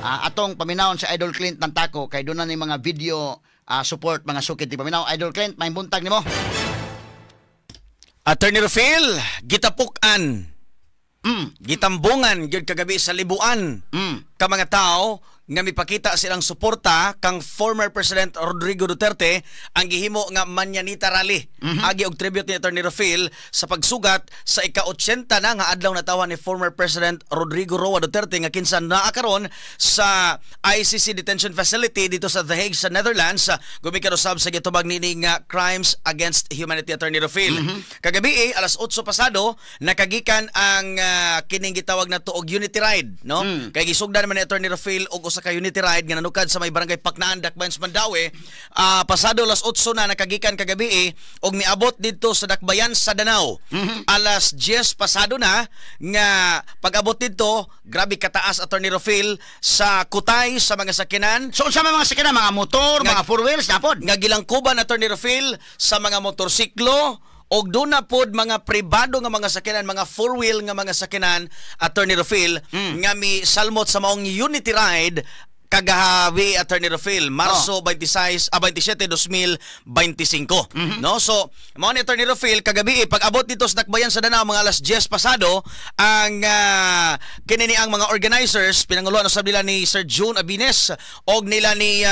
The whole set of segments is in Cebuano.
Atong paminawon sa Idol Clint Tantako kay doon na ni mga video support, mga sukit ti paminaw. Idol Clint, may buntag nimo. Attorney Rufil, gitapukan. Gitambungan gyud kagabi sa libuan ka mga tao nga mipakita silang suporta kang former President Rodrigo Duterte ang gihimo nga Mañanita Rally. Agi og tribute ni Attorney Rufil sa pagsugat sa ika-80 na nga adlaw natawhan ni former President Rodrigo Roa Duterte nga kinsa naa karon sa ICC detention facility dito sa The Hague sa Netherlands, gumikan usab sa gitubag niini nga crimes against humanity, Attorney Rufil. Kagabi alas 8 pasado nakagikan ang kining gitawag nato og Unity Ride, no? Kay gisugdan naman ni Attorney Rufil og usa ka Unity Ride nga nanukad sa may Barangay Paknaan, Dakbayan sa Mandaue. Pasado alas 8 na nakagikan kagabi og miabot didto sa Dakbayan sa Danao. Alas 10 pasado na nga pag-abot didto, grabe kataas, Attorney Rufil, sa kutay sa mga sakyanan. So unsa may mga sakyanan, mga motor, mga four wheels na pod? Nga gilangkuban, Attorney Rufil, sa mga motorsiklo og doon na pod mga pribado nga mga sakyanan, mga four wheel nga mga sakyanan, Attorney Rufil, nga mi salmot sa maong Unity Ride kagabi, Attorney Rufil, Marso 26 27, 2025, no? So mao ni, Attorney Rufil, kagabi pag abot dito sa Dakbayan sa Danao mga alas 10 pasado ang kini ni ang mga organizers, pinanguluhan usab nila ni Sir June Abines og nila ni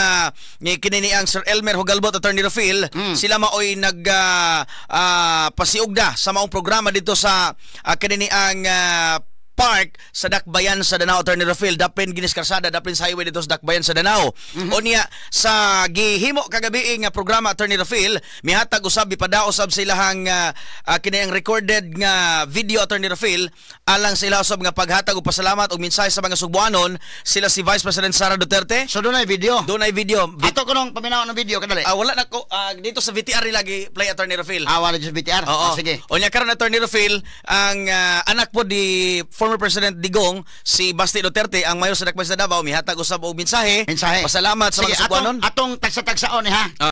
kini ni ang Sir Elmer Hugalbot, Attorney Rufil. Sila maoy nag pasiugda sa maong programa dito sa kini ni ang park sa Dakbayan sa Danao, Attorney Rufil, dapin ginis karsada, dapin sa highway dito sa Dakbayan sa Danao. Unya sa gihimo kagabi nga programa, Attorney Rufil, mihatag usab, ipada usab sa ilahang kini ang recorded nga video, Attorney Rufil, alang sa ila usab nga paghatag og pasalamat og mensahe sa mga Sugbuanon sila si Vice President Sara Duterte. So doon ay video. Doon ay video. Ato ko nung paminaw ng video kadali. Wala na ko dito sa VTR lagi play, Attorney Rufil. Ah, wala sa VTR. Oo. Ah, sige. Unya karon, Attorney Rufil, ang anak po di former President Digong, si Basti Duterte, ang mayor sa Dakbayan sa Davao, mihatag usab og mensahe. Mensahe. Pasalamat sa Sige, mga Sugbuanon. Atong tagsa-tagsaon eh, ha.